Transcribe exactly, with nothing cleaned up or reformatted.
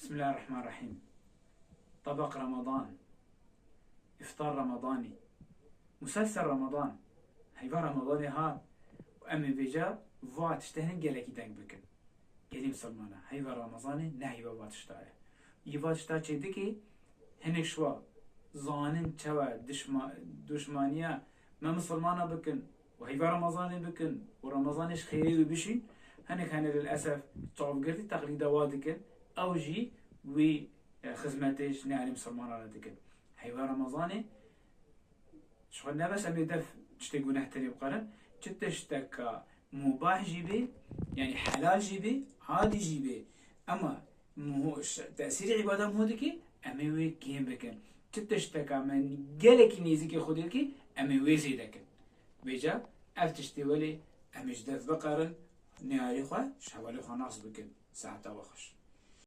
Bismillahirrahmanirrahim. Tabak Ramadan. İftar Ramadanî. Muselsel Ramadan. Heyva Ramadanê hat. Û em ê vêca va tiştê hin gelekî deng bikin. Gelî misilmana. Heyva Ramazanê ne heyva va tişta ye. Yî va tişta çê dikê, hinek şwa zanin çewe dişma-, duşmaniya me misilmana bikin û heyva Ramazanê bikin û Ramazanê ji xêrê wî bişîn. Hinek hene lil esef çavgirtî teqlîda wa dikin. Ew jî wî, e, xizmetê ji neyanê misilmana re dikin. Heyva Ramazanê ji xwe ne bes em ê def tiştê guneh tenê bixwerin, çi tişteka mubah jî bê, yanî helal jî bê, adî jî bê, ema muho-, ş-, tesîrê îbada muho dike, em ê wê kêm bikin. Çi tişteka me gelekî nêzîkê Xwedê dike, em ê wê zêde kin. Vêca ev tiştê welê em ê ji def biqerin, neyarê xwe ji hevalê xwe nas bikin. Saeta we xweş.